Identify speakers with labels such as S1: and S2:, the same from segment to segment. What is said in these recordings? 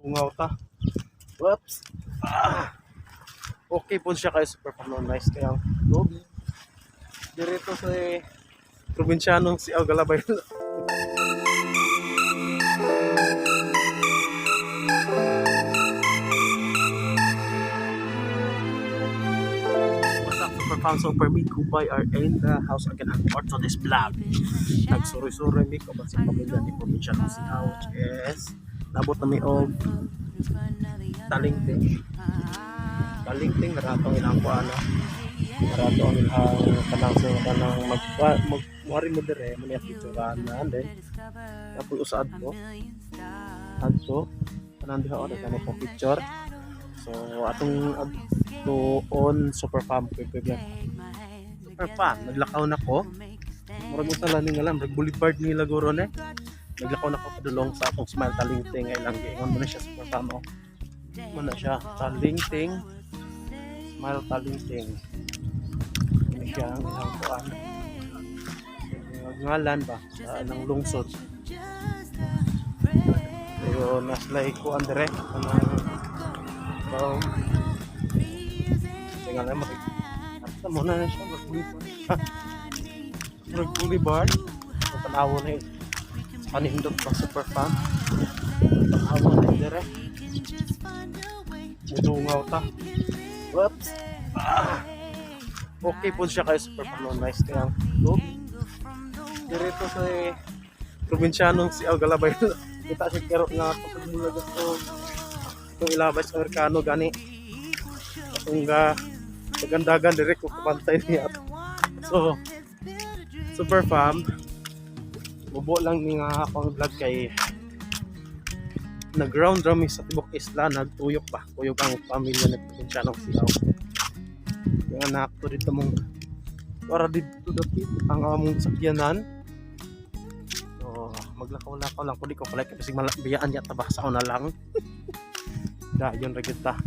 S1: Dungaw ta. Whoops. Ah. Okay po siya kayo, super fam, no? Nice kaya ang tubig. Dirito sa probinsyanong si Galabay. What's up, super fam, super me, Kubay are in the house again and part of this vlog. Nagsuroy-suroy mi ko sa pamilya ni probinsyanong si Ouch is nabot na mi og Talingting. Talingting naratong ilang kuan. Narato ang ilang kanang sa kanang mag mag wari mo dire mo niya picturean na and then napoy usa adto. Adto kanang diha o kanang po picture. So atong adto on, super fam, kuy kuy. Super fam, naglakaw na ko. Murag unsa lang ni ngalan, murag boulevard nila guro ne. Naglakaw na ko padulong sa atong Smile Talingting ay lang giingon mo na siya, super fam, oh. Mo na siya Talingting, Smile Talingting. Ano siya ang ilang kuan. Ngalan ba sa anang lungsod. Pero naslay kuan dire kanang so tingnan na maki. Asa mo na siya mag boulevard. Murag boulevard. So, tanawo na yun. Sa kanindot pa, super fam. Tanawo na yun dire. Mudungaw ta. Whoops. Ah. Okay po siya kayo, super fam, no? Nice kaya ang tubig. Dirito sa probinsyanong si Galabay. Kita siya kero nga kapag mula gusto itong ilabay sa Amerikano gani. Atong ga pagandagan dire ko kabantay niya. So, super fam, bubo lang ni nga akong vlog kay nag-round rami sa tibok isla, nagtuyok ba? Tuyok ang pamilya ni probinsyanong siyaw. Yung anak ko dito mong para dito dapit ang among sakyanan. So, maglakaw-lakaw lang ko, di ko kalay kasi malabiyaan yata ba sa una lang. Dayon ra gyud ta.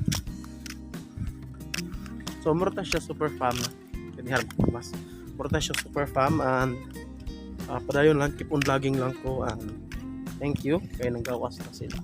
S1: So, mura siya, super fam. Kanihan mas. Mura siya, super fam, and padayon lang, keep on vlogging lang ko and thank you kay nanggawas na sila.